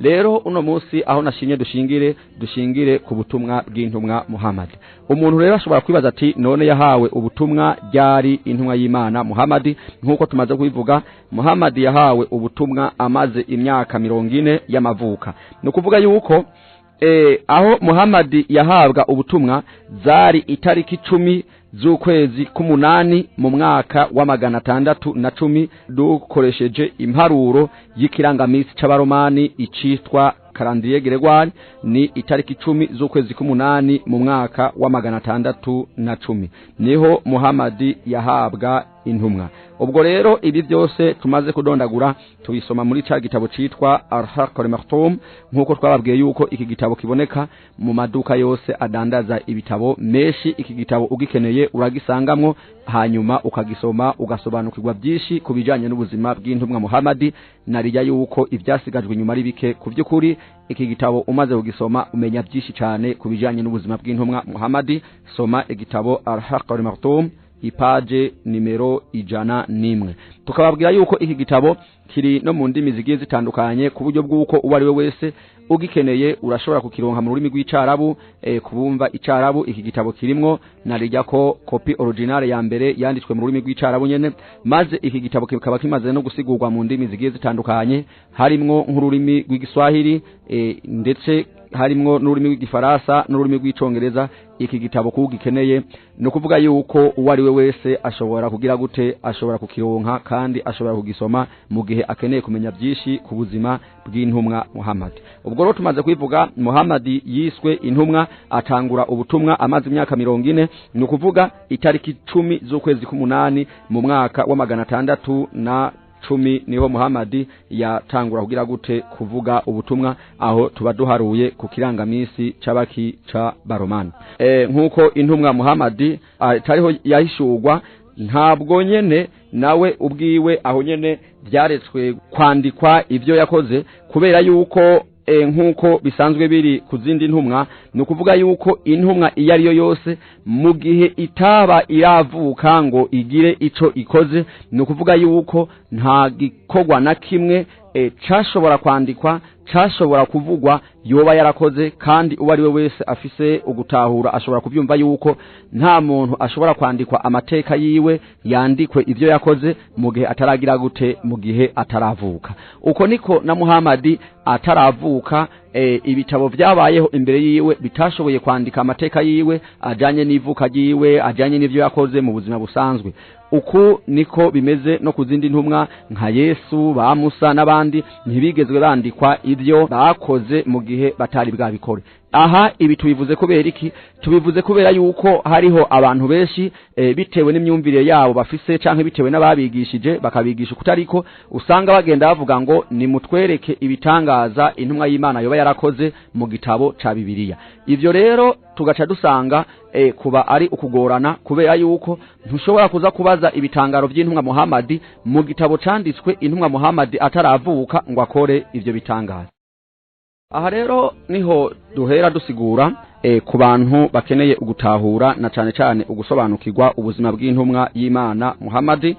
Rero uno munsi aho nashimye dushingire ku butumwa bw'intumwa Muhammad. Umuntu rero ashobora kwibaza ati none yahawe ubutumwa ryari intumwa y'Imana Muhammad? Nkuko tumaze kubivuga, Muhammad yahawe ubutumwa amaze imyaka 40 y'amavuka. Ni ukuvuga yuko aho Muhammad yahabwa ubutumwa zari itariki 10 z'ukwezi k'umunani mu mwaka wa 610, dukoresheje imparuro y'ikirangamisi c'abaromani icitwa Calendrier Grégoire, ni itariki 10 z'ukwezi k'umunani mu mwaka wa 610 niho Muhammad yahabwa intumwa. Ubwo rero ibi byose tumaze kudondagura tubisoma muri ca gitabo citwa Al-Haqq al-Maktum, nkuko twababwiye yuko iki gitabo kiboneka mu maduka yose adandaza ibitabo menshi. Iki gitabo ugikeneye uragisangamwo, hanyuma ukagisoma ugasobanukirwa byinshi kubijanye n'ubuzima bw'intumwa Muhammad, narijya yuko ibyasigajwe inyuma ari bike. Ku by'ukuri iki gitabo umaze kugisoma umenya byinshi cyane kubijanye n'ubuzima bw'intumwa Muhammad. Soma igitabo Al-Haqq al-Maktum, ipaje nimero 101. Tukababwira yuko iki gitabo kiri no mu ndimi zigiye zitandukanye, ku buryo bw'uko uwo ari we wese ugikeneye urashobora kukironka mu rurimi rw'Icarabu. Kubumva Icarabu iki gitabo kirimwo, narijya ko kopi originale ya mbere yanditswe mu rurimi rw'Icarabu nyene, maze iki gitabo kikaba kimaze no gusigurwa mu ndimi zigiye zitandukanye, harimwo nk'ururimi rw'Igiswahili, ndetse harimwo n'ururimi rw'Igifaransa n'ururimi rw'Icongereza. Iki gitabo kugikeneye no kuvuga yuko uwo ari we wese ashobora kugira gute, ashobora kukironka kandi ashobora kugisoma mu gihe akeneye kumenya byinshi ku buzima bw'intumwa Muhammad. Ubwo rero tumaze kwivuga, Muhammad yiswe intumwa atangura ubutumwa amaze imyaka 40, ni ukuvuga itariki 10 z'ukwezi k'umunani mu mwaka wa 610 niho Muhammad yatangura kugira gute, kuvuga ubutumwa. Aho tuba duharuye ku kirangamisi c'abaki ca Baromani. Nkuko intumwa Muhammad atariho yahishurwa, ntabwo nyene nawe ubwiwe aho nyene byaretswe kwandikwa ivyo yakoze, kubera yuko nkuko bisanzwe biri ku zindi ntumwa, ni ukuvuga yuko intumwa iyo ariyo yose mu gihe itaba iravuka ngo igire ico ikoze, ni ukuvuga yuko nta gikorwa na kimwe cashobora kwandikwa, cashobora kuvugwa yoba yarakoze. Kandi uwo ari we wese afise ugutahura ashobora kubyumva yuko nta muntu ashobora kwandikwa amateka yiwe yandikwe ivyo yakoze mu gihe ataragira gute, mu gihe ataravuka. Uko niko na Muhammad ataravuka, ibitabo byabayeho imbere yiwe bitashoboye kwandika amateka yiwe ajanye n'ivuka ryiwe, ajanye n'ivyo yakoze mu buzima busanzwe. Uku niko bimeze no kuzindi ntumwa nka Yesu, ba Musa n'abandi, ntibigezwe bandikwa ivyo bakoze mu gihe batari bwabikore. Aha ibi tubivuze kubera iki? Tubivuze kubera yuko hariho abantu benshi bitewe n'imyumvire yabo bafise canke bitewe n'ababigishije bakabigisha kutariko, usanga bagenda bavuga ngo nimutwereke ibitangaza intumwa y'Imana yoba yarakoze mu gitabo ca Bibiliya. Ivyo rero tugaca dusanga kuba ari ukugorana, kubera yuko ntushobora kuza kubaza ibitangaro by'intumwa Muhammad mu gitabo canditswe intumwa Muhammad ataravuka ngo akore ivyo bitangaza. Aha rero niho duhera dusigura ku bantu bakeneye ugutahura na cane cane ugusobanukirwa ubuzima bw'intumwa y'Imana Muhammad.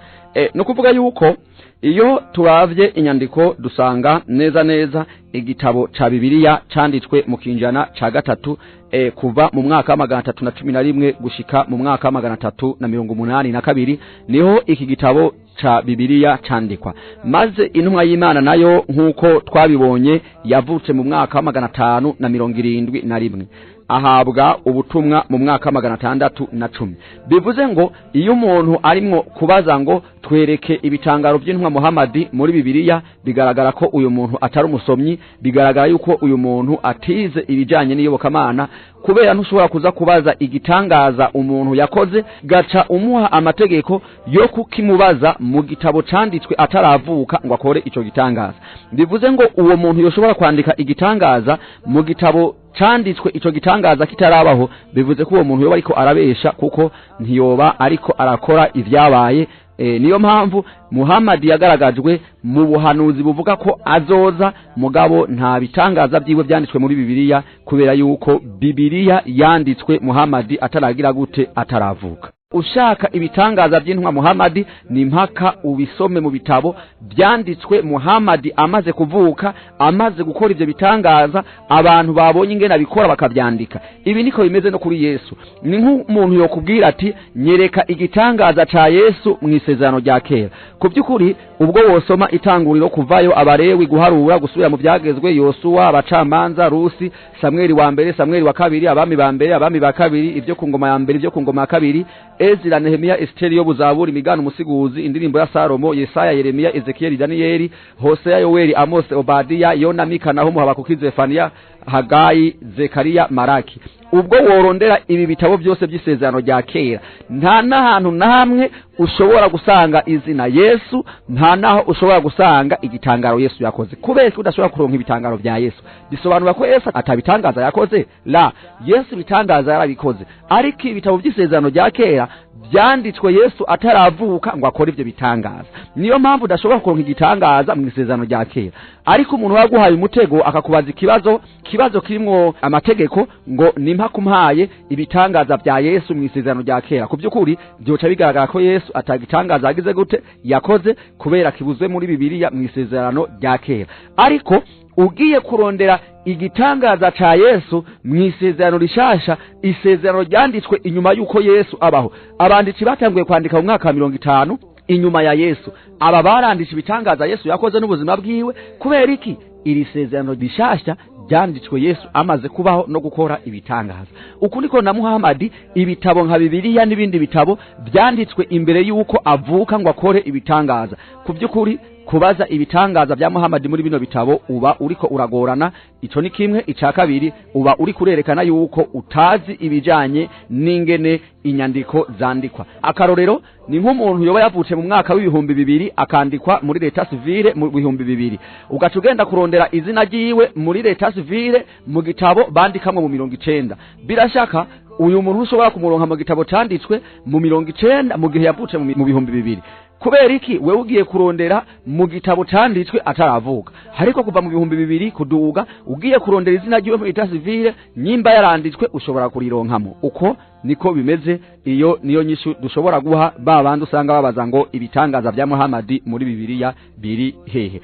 No kuvuga yuko iyo turavye inyandiko dusanga neza neza igitabo ca Bibiliya canditswe mu kinjana ca 3, kuva mu mwaka wa 311 gushika mu mwaka wa 382 niho iki gitabo ca Bibiliya candikwa. Maze intumwa y'Imana nayo nkuko twabibonye yavutse mu mwaka wa 571, ahabwa ubutumwa mu mwaka wa 610. Bivuze ngo iyo umuntu arimwo kubaza ngo twereke ibitangaro by'intumwa Muhammad muri Bibiliya, bigaragara ko uyu muntu atari umusomyi, bigaragara yuko uyu muntu atize ibijanye n'iyobokamana, kubera ntushobora kuza kubaza igitangaza umuntu yakoze gaca umuha amategeko yo kukimubaza mu gitabo canditswe ataravuka ngo akore ico gitangaza. Bivuze ngo uwo muntu yoshobora kwandika igitangaza mu gitabo canditswe ico gitangaza kitarabaho, bivuze ko uwo muntu yoba ariko arabesha, kuko ntiyoba ariko arakora ivyabaye. Niyo mpamvu Muhammad yagaragajwe mu buhanuzi buvuga ko azoza, mugabo nta bitangaza byiwe byanditswe muri Bibiliya, kubera yuko Bibiliya yanditswe Muhammad ataragira gute, ataravuka. Ushaka ibitangaza by'intumwa Muhammad ni mpaka ubisome mu bitabo byanditswe Muhammad amaze kuvuka, amaze gukora ivyo bitangaza, abantu babonye ingene abikora bakabyandika. Ibi niko bimeze no kuri Yesu. Ni nk'umuntu yokubwira ati nyereka igitangaza ca Yesu mu isezerano rya kera. Ku by'ukuri ubwo wosoma itanguriro, kuvayo, Abarewi, guharura, gusubira mu byagezwe, Yosuwa, abacamanza, Rusi, Samweli wa mbere, Samweli wa kabiri, abami ba mbere, abami ba kabiri, ibyo ku ngoma ya mbere, ibyo ku ngoma ya kabiri, Ezra, Nehemiya, Esteri, Yobu, Zaburi, Imigani, Umusigizi, indirimbo ya Salomo, Yesaya, Yeremiya, Ezekieli, Daniyeli, Hosea, Yoweli, Amose, Obadiya, Yona, Mika, Nahumu, Habakuki, Zefaniya, Hagayi, Zekariya, Maraki. Ubwo worondera ibi bitabo byose by'isezerano rya kera, nta n'ahantu namwe ushobora gusanga izina Yesu, nta naho ushobora gusanga igitangaro Yesu yakoze. Kubera ko udashobora kuronka ibitangaro bya Yesu, bisobanura ko Yesu atabitangaza yakoze? La, Yesu ibitangaza yarabikoze, ariko ibitabo by'isezerano rya kera byanditswe Yesu ataravuka ngo akore ivyo bitangaza. Niyo mpamvu udashobora kuronka igitangaza mu isezerano rya kera. Ariko umuntu waguhaye umutego akakubaza ikibazo kirimwo amategeko ngo nimpa kumpaye ibitangaza bya Yesu mu isezerano rya kera, ku by'ukuri byoca bigaragara ko Yesu atagitangaza yagize gute yakoze, kubera kibuzwe muri Bibiliya mu isezerano rya kera. Ariko ugiye kurondera igitangaza ca Yesu mu isezerano rishasha, isezerano ryanditswe inyuma y'uko Yesu abaho, abanditsi batanguye kwandika mu mwaka wa 50 inyuma ya Yesu. Aba baranditse ibitangaza Yesu yakoze n'ubuzima bwiwe. Kubera iki? Iri sezerano rishasha ryanditswe Yesu amaze kubaho no gukora ibitangaza. Uku niko na Muhammad ibitabo nka Bibiliya n'ibindi bitabo byanditswe imbere y'uko avuka ngo akore ibitangaza. Ku by'ukuri kubaza ibitangaza bya Muhammad muri bino bitabo uba uriko uragorana. Ico ni kimwe. Ica kabiri, uba uri kurerekana yuko utazi ibijanye n'ingene inyandiko zandikwa. Akarorero ni nk'umuntu yoba yavutse mu mwaka w'2000 akandikwa muri leta civile mu 2000, ugaca ugenda kurondera izina ryiwe muri leta civile mu gitabo bandikamwo mu 90. Birashaka uyu muntu ushobora kumuronka mu gitabo canditswe mu 90 mu gihe yavutse mu 2000. Kubera iki? Wewe ugiye kurondera mu gitabo canditswe ataravuka, ariko kuva mu 2000 kuduga ugiye kurondera izina ryiwe muri leta civile nyimba yaranditswe ushobora kurironkamo. Uko niko bimeze. Iyo niyo nyishu dushobora guha ba bandi usanga babaza ngo ibitangaza bya Muhammad muri Bibiliya biri hehe.